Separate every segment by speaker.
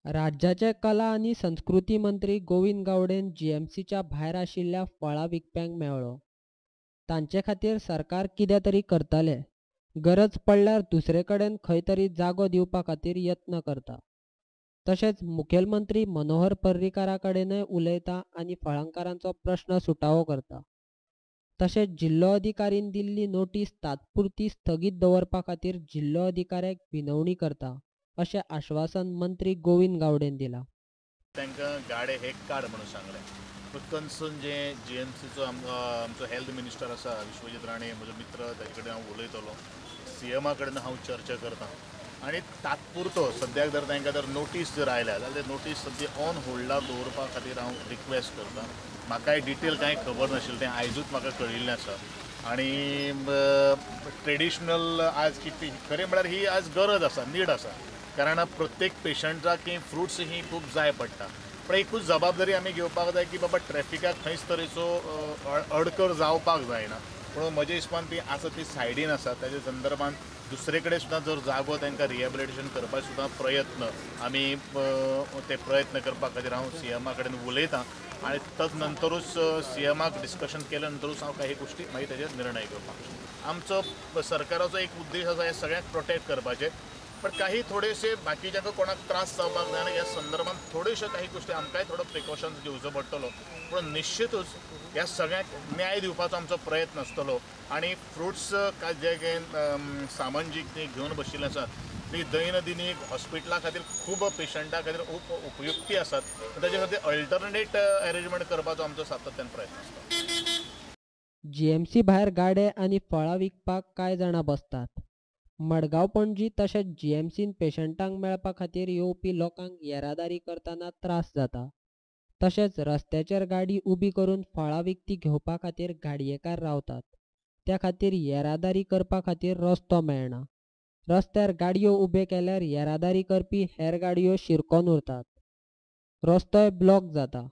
Speaker 1: राज्याचे कला आनी संस्कृती मंत्री गोविंद गावडेन जीएमसीच्या भायर आशिल्ल्या फळां विकप्यांक मेळ्ळो. तांचे खातीर सरकार कितें तरी करतले, गरज पडल्यार दुसरे कडेन खंय तरी जागो दिवपा खातीर यत्न करता. तशेंच मुखेलमंत्री मनोहर पर्रीकारा कडेनय उलयता आनी फळांकारांचो प्रश्न सुटावो करता. तशेंच जिल्लोधिकारीन दिल्ली नोटीस तात्पुरती स्थगीत दवरपा खातीर जिल्लोधिकाऱ्याक विनवणी करता अशें आश्वासन मंत्री गोविंद गावडेन दिला.
Speaker 2: तांकां गाडे हे काड म्हणून सांगलें. पूण कन्सर्न जे जीएमसीचो आमचो हेल्थ मिनिस्टर आसा विश्वजीत राणे, म्हजो मित्र, ताजे कडेन हांव उलयतलो. सीएमा कडेन हांव चर्चा करता आनी तात्पुरतो सद्याक जर तांकां जर नोटीस जर आयल्या जाल्यार नोटीस सद्या ऑन होल्डार दवरपा खातीर हांव रिक्वेस्ट करता. म्हाकाय डिटेल कांय खबर नाशिल्लें, तें आयजूच म्हाका कळिल्लें आसा. आनी ट्रेडिशनल आज कितें खरें म्हळ्यार ही आज गरज आसा, नीड आसा, कारण प्रत्येक पेशंटाक ही फ्रुट्स ही खूब जाय पडटा. पण एकूच जबाबदारी आमी घेवपाक जाय की बाबा ट्रॅफिकाक खंयच तरेचो अडकर जावपाक जायना. पूण म्हज्या हिसपान ती आसा ती सायडीन आसा, ताच्या संदर्भान दुसरे कडेन सुद्दां जर जागो तांकां रिहेबिलिटेशन करपाक सुद्दां प्रयत्न आमी ते प्रयत्न करपा खातीर हांव सीएमा कडेन उलयतां आनी तद नंतरूच सीएमाक डिस्कशन केल्या नंतरूच हांव काही गोश्टी मागीर ताजेर निर्णय घेवपाक शकता. आमचो सरकाराचो एक उद्देश आसा हे सगळ्यांक प्रोटेक्ट करपाचें, पण काही थोडेशे बाकीच्यांक कोणाक त्रास जावपाक जायना ह्या संदर्भात थोड्योश्यो काही गोश्टी आमकांय थोडो प्रिकॉशन्स घेवचो पडटलो. पूण निश्चितूच ह्या सगळ्यांक न्याय दिवपाचो आमचो प्रयत्न आसतलो. आनी फ्रुट्स जे सामान जी कितें घेवन बशिल्लें आसा ती दैनंदिनीक हॉस्पिटला खातीर खूब पेशंटा खातीर खूब उपयुक्ती आसात, ताजे खातीर अल्टरनेट अरेंजमेंट करपाचो आमचो सातत्यान प्रयत्न आसता.
Speaker 1: जीएमसी भायर गाडे आनी फळां विकपाक कांय जाणां बसतात. मडगांव पणजी तशेंच जीएमसीन पेशंटांक मेळपा खातीर येवपी लोकांक येरादारी करतना त्रास जाता. तशेंच रस्त्याचेर गाडी उबी करून फळां विकती घेवपा खातीर गाडयेकार रावतात. त्या खातीर येरादारी करपा खातीर रस्तो मेळना. रस्त्यार गाडयो उबे केल्यार येरादारी करपी हेर गाडयो शिरकोन उरतात, रस्तोय ब्लॉक जाता.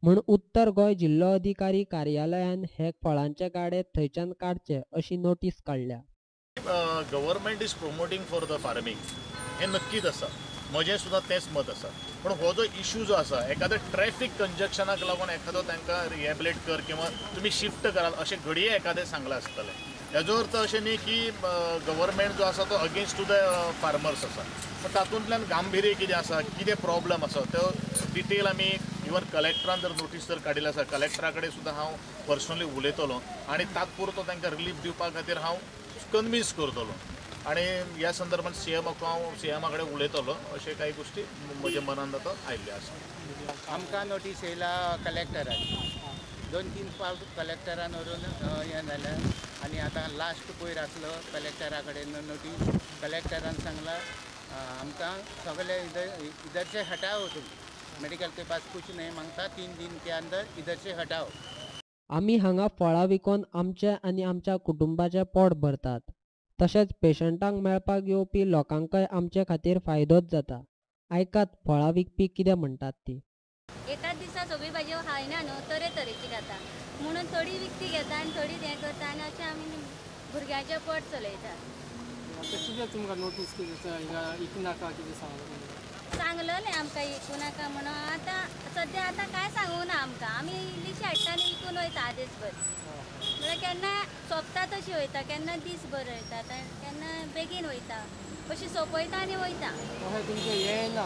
Speaker 1: म्हूण उत्तर गोंय जिल्लोधिकारी कार्यालयान हे फळांचे गाडे थंयच्यान काडचे अशी नोटीस काडल्या.
Speaker 2: Government is promoting for the farming हें नक्कीच आसा, म्हजें सुद्दां तेंच मत आसा. पूण हो जो इशू जो आसा एखादो ट्रॅफीक कंजक्शनाक लागून एखादो तांकां रिहेबिलेट कर किंवा तुमी शिफ्ट करात अशें घडये एखादें सांगलां आसतलें. हेजो अर्थ अशें न्ही की गव्हर्मेंट जो आसा तो अगेन्स्ट टू the farmers आसा, पूण तातूंतल्यान गांभीर्य कितें आसा, कितें प्रॉब्लम आसा तो डिटेल आमी इवन कलेक्टरान जर नोटीस जर काडिल्ली आसा कलेक्टरा कडेन सुद्दां हांव पर्सनली उलयतलो आनी तात्पुरतो तांकां रिलीफ दिवपा खातीर हांव कन्विन्स करतलो. आनी ह्या संदर्भात सीएमाक हांव सीएमा कडेन उलयतलो अशे कांय गोश्टी म्हज्या मनान आतां आयिल्ल्यो आसा.
Speaker 3: आमकां नोटीस येयला कलेक्टराची, 2-3 फावट कलेक्टरान व्हरून हें जालें आनी आतां लास्ट पयर आसलो कलेक्टरा कडेन नोटीस. कलेक्टरान सांगलां आमकां सगळे इधर से हटाओ, तुम मेडिकल के पास कुछ नहीं मांगता, 3 दिन के अंदर इधर से हटाओ.
Speaker 1: आमी हांगा फळां विकोन आमचें आनी आमच्या कुटुंबाचें पोट भरतात. तशेंच पेशंटांक मेळपाक येवपी लोकांकय आमचे खातीर फायदोच जाता. आयकात फळां विकपी कितें म्हणटात ती.
Speaker 4: एकाच दिसा सगळी भाजी खायना न्हू, तरेतरेची खाता म्हणून थोडी विकती घेता आनी थोडी हें करता आनी अशें आमी भुरग्यांचें पोट चलयता.
Speaker 5: कितें तुमकां नोटीस कितें इकनाका कितें सांगलें?
Speaker 4: सांगलेलें आमकां इकूं नाका म्हणून. आतां सद्या आतां कांय सांगूं ना आमकां, आमी इल्लीशी हाडटा आनी विकून वयता आदेसभर. म्हळ्यार केन्ना सोंपता तशी वयता, केन्ना दीसभर वयता, केन्ना बेगीन वयता, अशी सोंपयता आनी वयता.
Speaker 5: तुमचें हें ना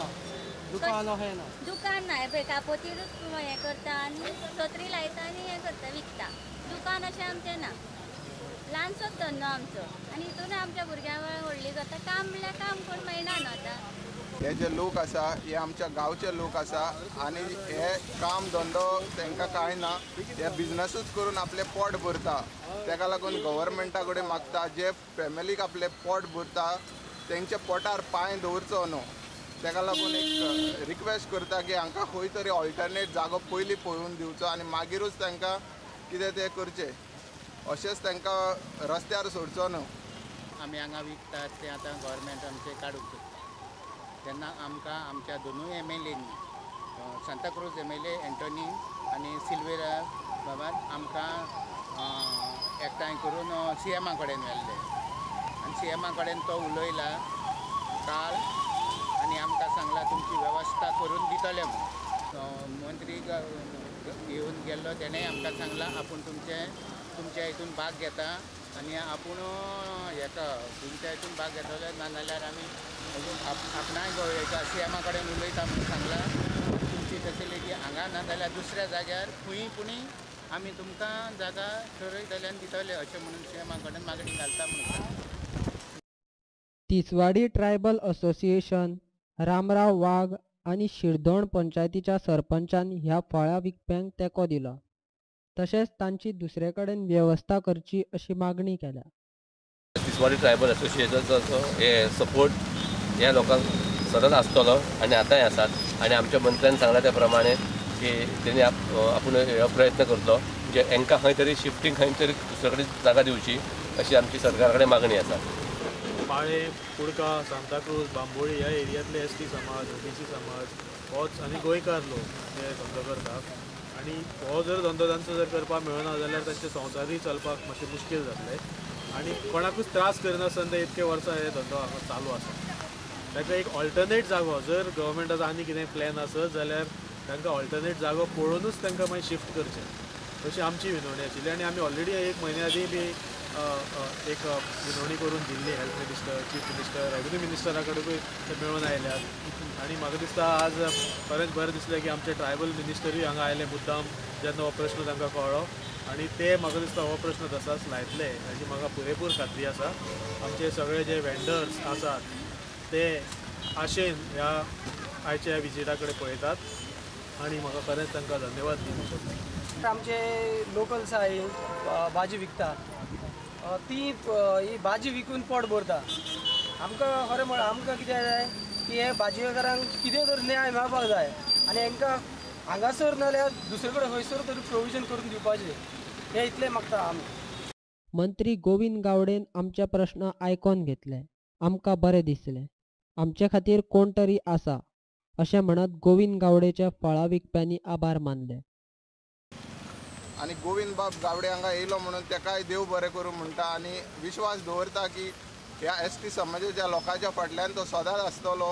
Speaker 5: दुकान? अशें ना
Speaker 4: दुकान ना, हें पळय कापोतीरूच हें करता आनी सत्री लायता आनी हें करता विकता. दुकान अशें आमचें ना, ल्हानसोच धंदो आमचो आनी हितून आमच्या भुरग्यां व्हडली करता. काम म्हणल्यार काम करूंक मेळना न्हू आतां.
Speaker 6: हे जे लोक आसा हे आमच्या गांवचे लोक आसा आनी हे काम धंदो तांकां कांय ना, हे बिजनसूच करून आपलें पोट भरता. ताका लागून गव्हर्मेंटा कडेन मागता जे फॅमिलीक आपलें पोट भरता तेंच्या पोटार पांय दवरचो न्हू. ताका लागून एक रिक्वेस्ट करता की हांकां खंय तरी ऑल्टरनेट जागो पयलीं पळोवन दिवचो आनी मागीरूच तांकां कितें तें करचें, अशेंच तांकां रस्त्यार सोडचो न्हू.
Speaker 3: आमी हांगा विकतात तें आतां गव्हर्मेंट आमचें काडूंक सोदता. तेन्ना आमकां आमच्या दोनूय एम एल एनी, Santacruz M L A Antony आनी सिल्वेरा बाबान आमकां एकठांय करून सीएमा कडेन व्हेल्ले आनी सीएमा कडेन तो उलयला काल आनी आमकां सांगलां तुमची वेवस्था करून दितले म्हणून. मंत्री येवन गेल्लो तेणें आमकां सांगलां आपूण तुमच्या हितून भाग घेता आनी आपूण हेका तुमच्या हितून भाग घेतले, ना जाल्यार आमी आपणाय हेका सीएमा कडेन उलयता म्हणून सांगलां. तुमची फेसिलिटी हांगा ना जाल्यार दुसऱ्या जाग्यार खंय पुणी आमी तुमकां जागा ठरयतले आनी दितले अशें म्हणून सीएमा कडेन मागणी घालता म्हणून.
Speaker 1: तिसवाडी ट्रायबल असोसिएशन, रामराव वाघ आनी शिरदोण पंचायतीच्या सरपंचान ह्या फळां विकप्यांक तेंको दिलो. तशेंच तांची दुसरे कडेन वेवस्था करची अशी मागणी केल्या.
Speaker 7: तिसवाडी ट्रायबल असोसिएशनाचो हे सपोर्ट ह्या लोकांक सदांच आसतलो आनी आतांय आसात. आनी आमच्या मंत्र्यान सांगला त्या प्रमाणे की तेणी आपूण हो प्रयत्न करतलो म्हणजे हांकां खंय तरी शिफ्टींग खंय तरी दुसरे कडेन जागा दिवची अशी आमची सरकारा कडेन मागणी आसा.
Speaker 8: पाळे, कुडका, सांताक्रूज, बांबोळी ह्या एरियांतले एस टी समाज, ओबीसी समाज होच आनी गोंयकार लोक हे धंदो करतात आनी हो जर धंदो तांचो जर करपाक मेळना जाल्यार तांचे संवसारूय चलपाक मातशें मुश्कील जातलें आनी कोणाकूच त्रास करिनासतना ते इतके वर्सां हे धंदो हांगा चालू आसा. ताका एक ऑल्टरनेट जागो जर गव्हर्मेंटाचो आनी कितें प्लॅन आसत जाल्यार तांकां ऑल्टरनेट जागो पळोवनूच तांकां मागीर शिफ्ट करचें अशी आमची विनवणी आशिल्ली. आनी आमी ऑलरेडी एक म्हयन्या आदीं बी एक विनवणी करून दिल्ली health minister, chief minister, revenue मिनिस्टरा कडेनूय ते मेळून आयल्यात. आनी म्हाका दिसता आज खरेंच बरें दिसलें की आमचे ट्रायबल मिनिस्टरूय हांगा आयले मुद्दाम जेन्ना हो प्रश्न तांकां कळ्ळो आनी ते म्हाका दिसता हो प्रश्न तसाच लायतले हाची म्हाका पुरेपूर खात्री आसा. आमचे सगळे जे वेंडर्स आसात ते आशेन ह्या आयच्या विजिटा कडेन पळयतात आनी म्हाका खरेंच तांकां धन्यवाद दिवंक शकता.
Speaker 5: आमचे लोकल्स आहा भाजी विकता ती ही भाजी विकून पोट भरता. आमकां खरें म्हळ्यार आमकां कितें जाय की हे भाजयेकारांक कितें तरी न्याय मेळपाक जाय आनी हांकां हांगासर नाल्यार दुसरे कडेन खंयसर तरी प्रोविजन करून दिवपाचें हें इतलें मागता आमी.
Speaker 1: मंत्री गोविंद गावडेन आमचे प्रश्न आयकोन घेतले. आमकां बरें दिसलें. आमचे खातीर कोण तरी आसा अशें म्हणत गोविंद गावडेच्या फळां विकप्यांनी आभार मानले.
Speaker 6: आनी गोविंद बाब गावडे हांगा येयलो म्हणून तेकाय देव बरें करूं म्हणटा आनी विश्वास दवरता की ह्या एस टी समाजाच्या लोकांच्या फाटल्यान तो सदांच आसतलो.